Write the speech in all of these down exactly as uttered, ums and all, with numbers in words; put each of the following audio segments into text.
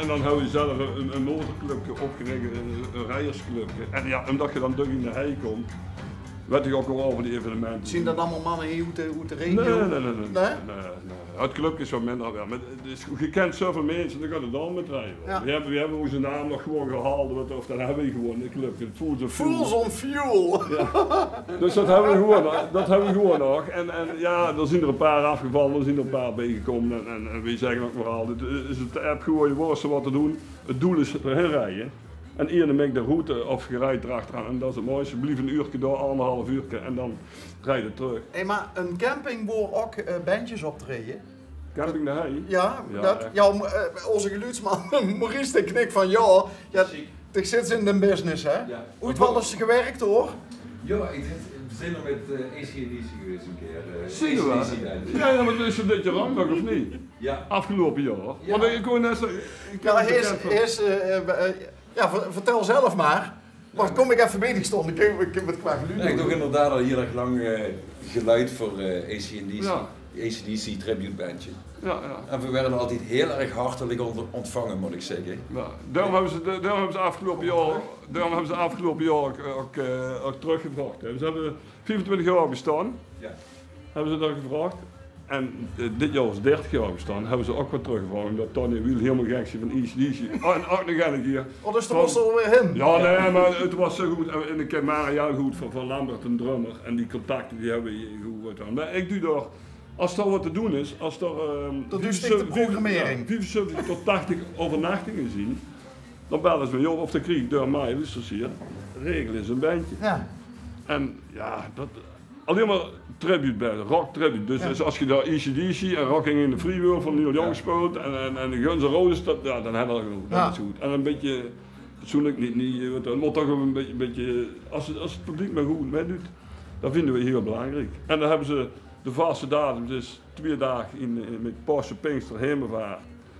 En dan hawwe ze zelf ein, ein motorclubke opgerich, ein, ein rijersclubke. En ja, ómdat ge dan dök in de hei kump, wèt ich ouch waal euver die evenemente. Zien dat allemaol manne hie oet de, oet de regio? Nae, nae, nae, nae. Nae? Nae, nae. Het clubke is waal minder, ja, mer 't is, ge kint zoväöl minse, dan geit 't al mit rieje. Ja. Veer höbbe, veer höbbe ózze naam nog gewoon gehaold, of dat höbbe veer gewoon, ich geluif, Fools on Fuel. Fools on Fuel. Ja. Dus dat höbbe veer gewoon, dat höbbe veer gewoon nog. En, en ja, d'r zien d'r ein paar aafgevalle, d'r zien d'r ein paar biejekómme. En, en, en veer zègke ouch mer altied, eh, is 't de app gooie, wórs te wat te doon. 't Doel is d'r hin rieje. En iene maak de route of ge riejt d'r achteraan. En dat is 't mooiste. Blief ein uurke dao, angerhalf uurke. En dan riejt 't trök. Hé, mer ein camping boe ouch, eh, bandjes optraeje? Camping de Hei? Ja, ja, dat, ja, eh, ózze geluidsman Maurice, dae knik van ja. Ja, dich zits in de business, hè? Ja. Oeit waal ins gewirk, huur? Ja, ich höb, veer zien nog mit, eh, A C/D C gewaes ein kier, eh. Zien v'r? A C/D C, ja. Ja, ja, mer dat is dit jaor ouch nog, of neet? Ja. Aafgeloupe jaor. Ja. Want ich kós net zègke, ich... Ja, höb 't is, bekènd van... is, eh, eh, eh, ja, ver-, vertèl zelf mer. Mer kóm ich effe bie dich staon, ich höb, ich höb 't qua geluid. Ja, ich doon inderdaad al hieël erg lang, eh, geluid veur, eh, A C/D C. Ja. A C/D C tributebandje. Ja, ja. En veer woorte altied hieël erg hartelik ónt-, óntvange, mót ich zègke. Ja. Daorum höbbe ze, daorum höbbe ze aafgeloupe jaor, daorum höbbe ze aafgeloupe jaor ouch, eh, ouch, eh, ouch trökgevraog, hè. Ze höbbe viefentwintig jaor bestaon. Ja. Höbbe ze dao gevraog. En, eh, dit jaor is dertig jaor bestaon, höbbe ze ouch weer trökgevraog, ómdat Tony en Wiel hieëlemaol gek zien van A C/D C. Oh, en ouch nog ein kier. Oh, dus dao mós se alweer hin. Ja, nae, mer 't waas zo good. En, en ich kin Marian good van, van Lambert, d'n drummer. En die contacte, die höbbe veer good aan. Mer ich doon dao, es d'r wat te doon is, es d'r, ehm, dat is de programmering. Viefenzeventig tot tachtig euvernachtinge zien, dan belle ze mich op of dan krieg ich dao ein mail, is dat hie, regel ins ein bandje. Ja. En ja, dat, allein mer tribute band, rock tribute. Dus, ja, dus es ge dao A C/D C en Rockin' in the Free World van Neil Young speelt en, en, en de Guns N' Roses, dat, ja, dan höbbe veer al genóg. Dat is good. En ein bietje fatsoenlik, neet, neet, eh, wat, 't mót toch ein bietje, bietje, es 't, es 't publiek mer good mitdoet, dat vinje veer hieël belangriek. En dan höbbe ze de vaste datums, is twieë daag in, in, mit Paose, Pinkster, Hemelvaart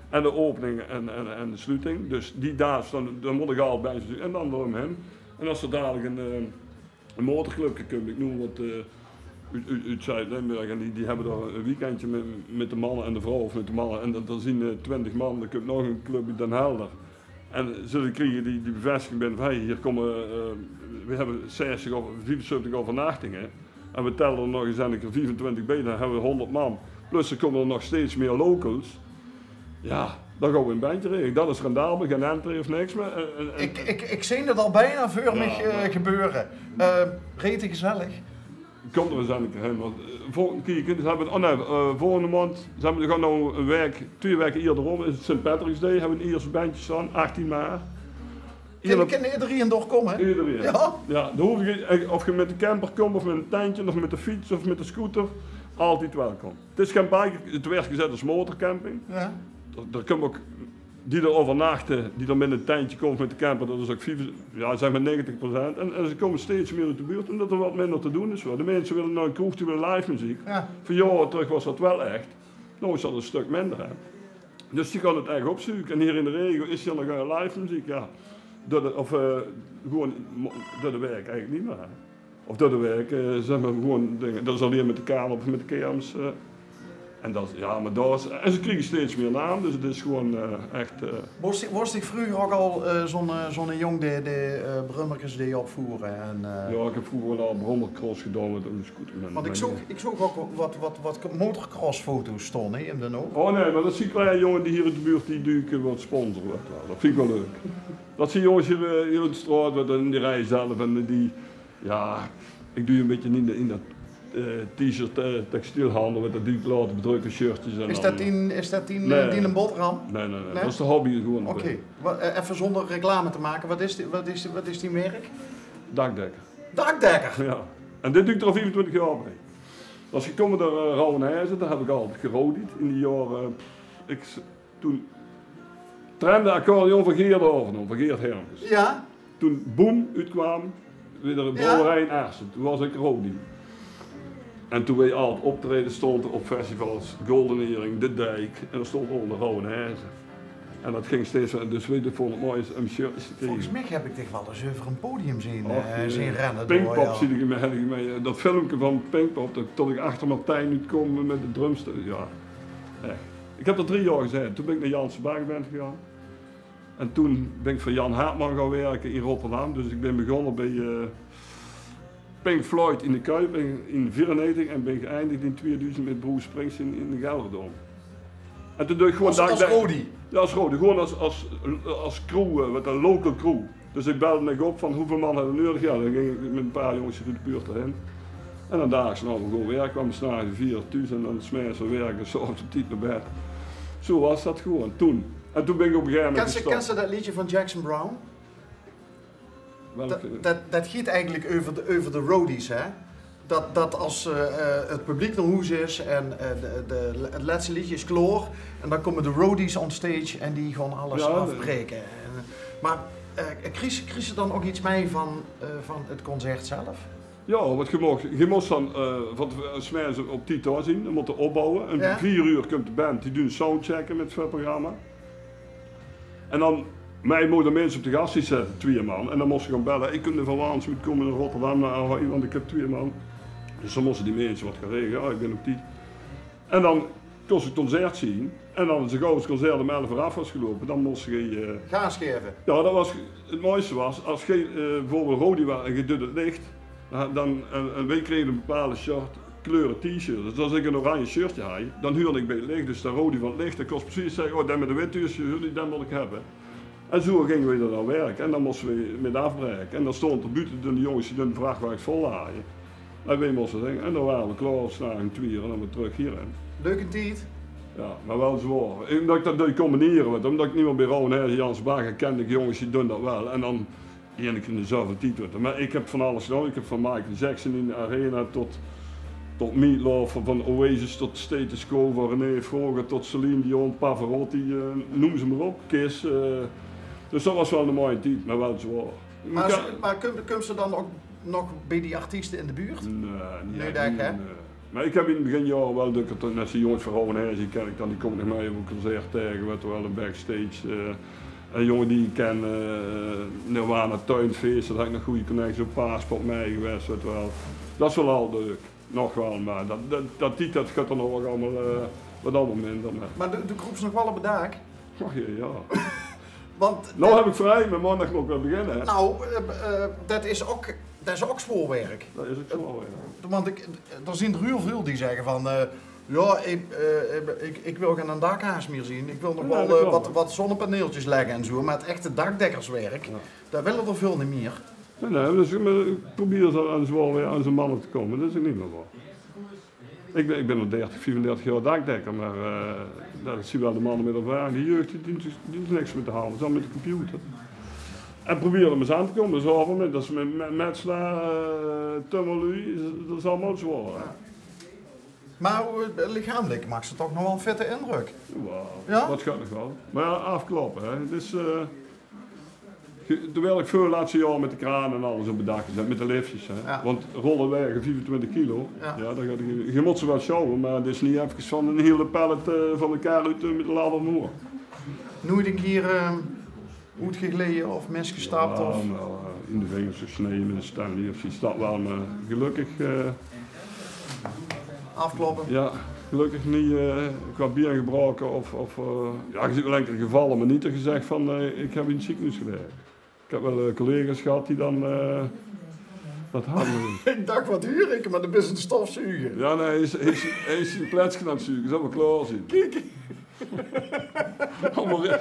en de opening en, en, en de sloeting. Dus die datums, dan, dan mót ich al bie zien en dan d'r hin. En es d'r dalik ein, eh, ein motorclubke kump, ich neum wat, eh, oet, oet, oet Zuid-Limburg. En die, die höbbe dao ein weekendje mit, mit de manne en de vrouwe, of mit de manne. En dat, dat zien, eh, twintig man. D'r kump nog ein club oet Den Helder. En ze kriege die, die bevestiging binne van: hey, hie kómme, eh, veer höbbe zestig of viefenzeventig euvernachtinge. En veer tèlle d'r nog ins ein kier viefentwintig bie, dan höbbe veer hóngerd man. Plus d'r kómme d'r nog steeds mieë locals. Ja, dan gaon veer ein bandje regele. Dat is rendabel, gein entree of niks mieë. En, en, en ich, ich, ich zeen 't al bienao veur mich, eh, gebeure. Eh, rete gezellig. Kóm d'r ins ein kier hin, want, eh, volgende kier, ze höbbe, oh nae, eh, volgende maond, ze höbbe, veer gaon noe ein waek, twieë waeke ieëder óm, is 't Sint Patrick's Day, höbbe veer ein ieërste bandje staon, achttien maart. Kin, kin ederein dao kómme? Ederein. Ja? Ja, dao hoof ich, eh, of ge mit de camper kómp, of mit ein tentje, of mit de fiets, of mit de scooter, altied welkom. 't Is gein bike, 't wuuert gezèt es motorcamping. Ja. D'r, d'r kómme ouch die d'r euvernachte, die d'r mit ein tentje kómme, mit de camper, dat is ouch vief, ja, zègk mer negentig procent. En, en ze kómme steeds mieë oet de buurt, ómdat d'r wat minder te doon is. De minse wille nao ein kroeg, die wille live meziek. Ja. Veer jaor trök waas dat waal ech. Noe is dat ein stök minder, hè. Dus die gaon 't ech opzeuke. En hie in de regio is d'r nog, eh, live meziek, ja. Door de, of, eh, gewoon mo-, door de waek eigelik neet mieë, hè. Of door de waek, eh, zègk mer, gewoon dinger. Dat is allein mit de carnaval of mit de kermis, eh. En dat, ja, mer dat is, en ze kriege steeds mieë naam, dus 't is gewoon, eh, ech, eh. Waors dich, waors dich vreuger ouch al, eh, zoe'n, eh, zoe'n jóng dae, dae, eh, brummerkes deej opvoere en, eh? Ja, ich höb vreuger waal al brummercross gedaon mit ein scooter. Want ich zoog, ich zoog ouch wat, wat, wat motorcrossfoto's staon, hè, in de oog. Oh nae, mer dat zien klein jónges die hie oet de buurt die duke wat sponsore, wat waal. Dat vinj ich waal leuk. Dat zien jónges hie, eh, hie oet de straot, wat dan die rieje zelf en die Ja, ich doon ein bietje in de, in dat, eh, t-shirt, eh, textielhandel, wat dat doon ich laote bedrökke, shirtjes en... Is dat dan dien, is dat dien, eh, dien boterham? Nae, nae, nae. Nae? Dat is de hobby gewoon. Oké. Wa-, eh, effe zónger reclame te make, wat is die, wat is die, wat is dien merk? Dakdekker. Dakdekker? Ja. En dit doon ich d'r al viefentwintig jaor bie. Waas gekómme door, eh, Rhouwenhaeze, dao höb ich altied gerodied in die jaore, eh, ik s-, Toen trende accordeon van Geert Avenhoorn, van Geert Hermkes. Ja. Toen Boem oetkwaam, weer de brouwerij in Aarssen. Toen waas ik roadie. En toen weej altied optraeje stónge op festivals, Golden Earring, De Dijk, en dao stóng ónger Rhouwenhaeze. En dat ging steeds verder, dus weej vónje 't mooi óm shirtjes te kriege. Volges mich höb ik dich waal ins euver ein podium zeen, eh, zeen renne. Pinkpop, ja. Zie ik, höb ik mei, eh, dat filmke van Pinkpop, dat, dat ik achter Martijn oetkóm mit de drumstel. Ja, ech. Ik höb dao drie jaor gezaete. Toen bin ik nao Janse Bageband gegange. En toen bin ik veur Jan Hartman gaon werke in Rotterdam. Dus ik bin begós bie, eh, Pink Floyd in de Kuip in, in veerennegentig en bin geëindigd in tweeduizend mit Bruce Springsteen in de Gelredome. En toen deej ik gewoën... As, dag-, as dag-, roadie? Ja, as roadie. Gewoën as, as, as crew, eh, wat 'n local crew. Dus ik belde mich op van: "Hoeveul man hebbe we nuuedig?" Ja, dan ging ik mit 'n paar jónges oet de buurt d'rheen. En dan daags nao gewoën werk, kwaam 's nachs um veer oer thoes en dan 's mergens werke en 's aoves op tied nao bed. Zo was dat gewoën toen. En toen bin ik op 'n gegaeve moment gestop. Kins se, kins se dat leedje van Jackson Browne? Welke? Dat, dat, dat geit eigelik euver de, euver de roadies, hè? Dat, dat as, eh, eh, 't publiek nao hoes is en, eh, de, de, 't lètste leedje is klaor en dan kómme de roadies on stage en die gaon alles aafbraeke. Ja, de... En, eh, mer, eh, kriegs, kriegs se dan ouk get mei van, eh, van 't concert zelf? Ja, wat ge moogt, ge moogt dan, eh, van te, 's mergens op tied dao zien, dan mót ge opbouwe. En... Ja? Veer oer kump de band, die doon soundchecke mit 't programma. En dan, mei mote minse op de gastdienst zitte, twieë man. En dan mós se gaon belle: "Ik kin van Wansum, ik kóm in Rotterdam nao Ahoy, want ik heb twieë man." Dus dan móste die minse wat gaon regele. Ja, ik bin op tied. En dan kós se 't concert zien. En dan, zo gauw as 't concert um elf oer aaf was geloupe, dan mós se, eh, gaas gaeve. Ja, dat was, 't mooiste was, as ge, eh, beveurbeeld roadie waas en ge deej 't lich, dan, dan, en, en weej krege 'n bepaalde soort kleure T-shirt. Dus as ik 'n oranje shirtje haaj, dan huurde ik bie 't lich. Dus de roadie van 't lich, dae kós precies zegge: "Oh, dae mit de witte t-shirt, die, dae mót ik hebbe." En zo ginge weej dan nao werk. En dan móste weej mit aafbraeke. En dan stónge d'r boete de jónges die de vrachtwages vollaaje. En weej móste dinge. En dan ware we klaor, 's nachs um twieë oer, en dan weer trök hierin. Leuke tied. Ja, mer wel zwaor. Umdat ik dat deej combinere, want umdat ik neet mier bie Rowwen Hèze, Jans Bakker kende ik jónges die doon dat wel. En dan, die ene kier in de zoeväöl tied, wèt ge. Mer ik heb van alles gedaon. Ik heb van Michael Jackson in de Arena tot, tot Meat Loaf, van Oasis tot Status Quo, van René Froger tot Celine Dion, Pavarotti, eh, neum ze mer op, Kiss, eh. Dus dat was wel 'n mooie tied, mer wel zwaor. Mer, mer kums, kums se dan ouk nog bie die artieste in de buurt? Nae, nae, neet ech, hè? Mer ik heb in 't begin jaore wel dök tot, net die jónges van Rowwen Hèze, die ken ik dan, die kóm ik nog mei op 'n concert taege, wèt ge wel, de backstage, eh, 'ne jóng die ik ken, eh, Nirvana Tuinfeest, dat had ik nog gooj connecties op, Paaspoort mei gewaes, wèt ge wel. Dat is wel al leuk, nog wel, mer dat, dat, dat tied, dat geit d'r noe ouk allemaol, eh, wat allemaol minder, mer... Mer doe, doe kroeps nog wel op 't daak? Och jee, ja. Want, noe heb ik vrie, mer maondig mót ik weer beginne, hè. Nou, eh, eh, dat is ouk, dat is ouk zwaor werk. Dat is ouk zwaor werk. Want ik, d'r zien d'r hiel väöl die zegge van, eh, ja, ik, eh, ik, ik wil geine dakhaas mier zien. Ik wil nog wel, eh, wat, wat zonnepaneeltjes legge en zo. Mer 't echte dakdekkerswerk, dat wille d'r väöl neet mier. Nae, nae, dus ik, mer ik probeer zo aan zwaor werk, aan zo'n manne te kómme. Dat is ouk neet mier waor. Ik bin, ik bin al dertig, viefendertig jaor dakdekker, mer, eh, dat zien wel de manne mit ervaring. Die jeug, die, die, die is niks mit te hawwe, is al mit de computer. En probeer d'r mer ins aan te kómme, dus Havermit, dat is mit, mit Metsla, eh, Tummerlui, dat is allemaol zwaor, hè. Mer, eh, lichamelik maaks se toch nog wel 'ne fitte indrök. Jawel, ja? Dat geit nog wel. Mer ja, aafkloppe, hè. 't Is, eh, ge-, terwijl ik veur lètste jaor mit de kraan en alles op 't dak gezat, mit de liftjes, hè. Ja. Want rolle wege viefentwintig kilo, ja, dan geit ge, ge mót ze wel sjouwe, mer 't is neet efkes van 'n hiele pallet, eh, van de kar oet, eh, mit de ladder omhoog. Noeit 'ne kier, eh, oetgegleje of misgestap? Ja, of? Mer, eh, in de vingers gesneje mit 'n Stanley of zoiets, dat wel, mer gelökkig, eh, aafkloppe. Ja, gelökkig neet, eh, qua been gebraoke of, of, eh, ja, ge zeet wel 'ne kier gevalle, mer neet dat ge zegt van, eh, ik heb in 't zeekenhoes gewerk. Ik heb wel, eh, collega's gehad die dan, eh, dat hadde. Ik dach, wat huur ik, mer dat is 'ne stofzuger. Ja, nae, hae is, hae is, hae is zien pletsje aan 't zuge, zal wel klaor zien. Kiek. Oh, Maurice,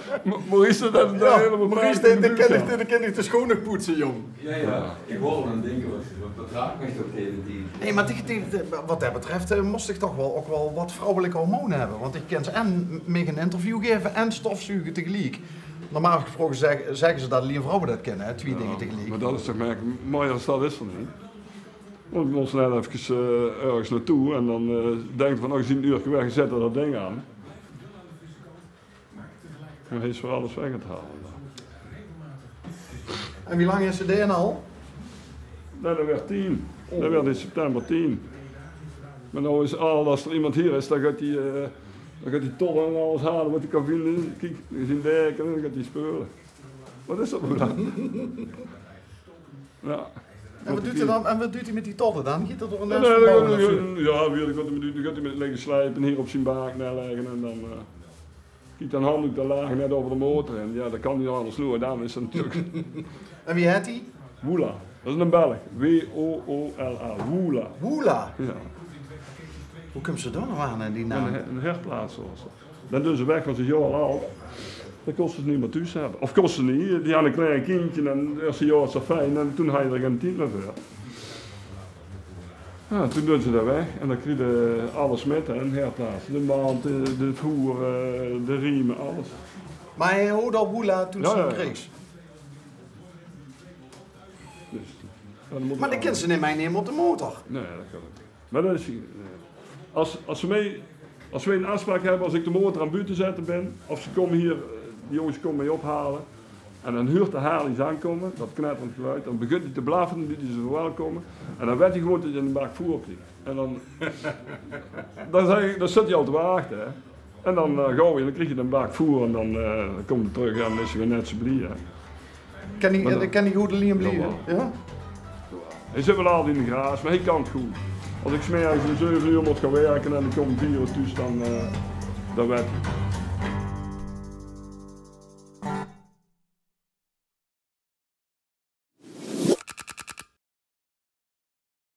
Maurice, dat, dat... Ja, helemaol Maurice, de, de kin ik, de kin ik de schoon nog poetse, jóng. Ja, ja. Ik wol al aan dinke, wat, wat, wat raak mich toch de hele tied. Nae, mer tege, tege, wat dat betreft, eh, mós ik toch wel ouk wel wat vrouwelike hormone hebbe. Want ik kin en mich 'n interview gaeve en stofzuge tegeliek. Normaal gesproke zeg-, zegge ze dat allein vrouwe dat kinne, hè, twieë dinge tegeliek. Mer dat is toch merkelik, mooi as dat is van u. Want ik mós net efkes, eh, örges naotoe en dan, eh, dinks se van, oh, ge zeet 'n uurke weg, zet d'r dat ding aan. En hae is veur alles weg aan 't hale. En wie lang is ze d'r al? Nae, dat werd tien. Oh. Dat werd in september tien. Mer noe is al, as d'r iemand hier is, dan geit hae, eh, dan geit hae tot en alles hale wat hae kan vinde. Kiek, d'r zien deken, dan geit hae speule. Wat is dat noe dan? Ja. En wat duit d'r dan, en wat duit d'r mit die todde dan? Geit d'r door 'n... Ja, nae, dan geit d'r, ja, weit ik wat d'r mit duit. Dan geit d'r mit ligke slijpe, hier op zien baak neerlegge en dan, eh, Kiek, d'n handdook, dae laag net euver de motor. En jao, dat kan neet anders loeë, dan is 't natuurlik. En wie hèt 'r? Woela. Dat is 'ne Belg. W O O L A. Woela. Woela? Jao. Wie kums se dao noe aan, aan die naam? 'Ne, 'ne herplaatser waas dat. Dan doon ze weg, want ze is jaor al. Dan kóste ze neet mie thoes höbbe. Of kóste ze neet, die hant 'n klein kindje en 't ierste jaor is dat fijn en toen hant ze d'r gein tied mie veur. Jao, toen doon ze dat weg en dan kriege ze alles mit, hè, 'n herplaatser. De mand, de, de voer, eh, de rieme, alles. Mer hae haw al Woela toen ze 'm kreeg. Dus, jao, dan mót... Mer dan kins se neet mei neme op de motor. Nae, dat kan neet. Mer dat is, eh, es, es ze mei, es weej 'n aafspraok höbbe, es ik de motor aan bute zètte bin, of ze kómme hie, eh, die jónges kómme mei ophale, en dan huurt de Harley ze aankómme, dat knetterend geluid, dan begint 'r te blaffe, dan duit 'r ze verwelkómme, en dan wet 'r gewoen dat 'r 'ne bak voer krieg. En dan, dan zèk ik, dan zit 'r al te wachte, hè. En dan, eh, gaon weej, dan krieg 'r 'ne bak voer en dan, eh, dan kump 'r trök en dan is 'r weer net zo blie, hè. Kin 'r, kin 'r good allein blieje? Jao? Hae zit waal altied in de garage, mer hae kan 't good. Es ik 's mergens um zeve oer mót gaon wirke en ik kóm um veer oer thoes, dan, eh, dan wet 'r 't.